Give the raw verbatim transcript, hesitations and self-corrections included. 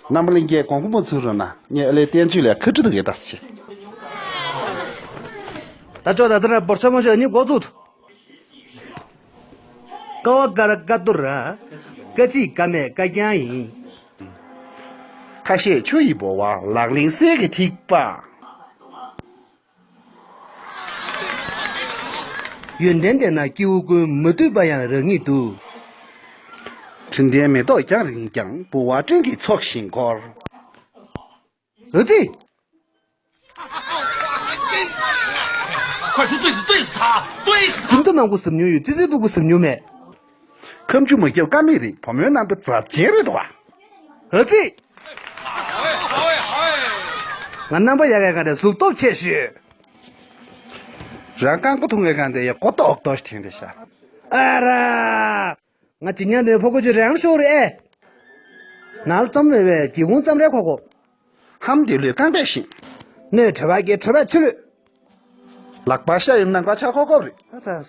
རྣམ་པ་ལྷན་རྒྱས་དགོངས་པ་མ་ཚོམ་རོགས་གནང་། ངས་ཨ་ལའི་བསྟན་ཆོས་ལ་ཁ་ཁྲི་དུ་ངས་ལྟ་ཚེ། ད་ཅོག་ད་ཙི་ར་བོར་ཆ་མོ་ཆོ་ནི་འགོ་བཙུགས། ཀ་བ་ཀ་ར་ཀ་ཏུ་ར། ཀ་ཅི་ཀ་མེ་ཀ་རྐྱང་ཡིན། ཁ་ཤས་ཆུ་ཡི་ལྦུ་བ་ལག་ལེན་གསེར་གྱི་ཐིགས་པ། ཡོན་ཏན་ལྡན་ན་སྐྱེ་བོ་ཀུན། མ་བཏུལ་པ་ཡང་རང་ཉིད་དུ། དྲིན་ལྡན་མེ་ཏོག་རྒྱང་རིང་ཀྱང་། ལྦུ་བ་སྤྲིན་གྱི་ཚོགས་བཞིན་བསྐོར། ཨ་ཙི། 快去对付，对死他，对死他！ གཟིམ་དུ་མང་པོ་གཟིམ་མྱོང་ཡོད། ཙི་ཙི་སྤུ་གུ་གཟིམ་མྱོང་མེད། ཁ་མཆུ་མ་རྒྱབ་ཀ་མེད་རེད། བུ་མོའི་རྣམ་པ་འཛབ་ཆེན་རེད་དོ། ཨ་ཙི། ང་རྣམ་པ་ཡག་ག་ག་རེ་གཟུགས་སྟོབས་ཆེ་ཞུ། རང་རྐང་པ་ཐུང་ངེ་གང་དེ་ཡ་གོ་ཏོག་ཏོག་ཞིག་འཐེན་རེད་ཤག་ཨ་ར། ང་ཇི་ཉག་ནས་ཕོ་གོ་ཅི་རང་ཤོར་རེད་ཨེ། ནལ་ཙམ་མེད་པའི་སྒེའུ་ཁུང་ཙམ་རེ་ཁོ་གོ། ཧམ་དེ་ལུས་རྐང་པས་བཞེངས། སྣོད་གྲོད་པ་སྐྱེ་གྲོད་པ་ཆུ་ལུས། ལག་པ་ཤ་ཡི་ནང་པ་ཆ་ཁོ་ཁོ་རེད། ཨ་ཙ།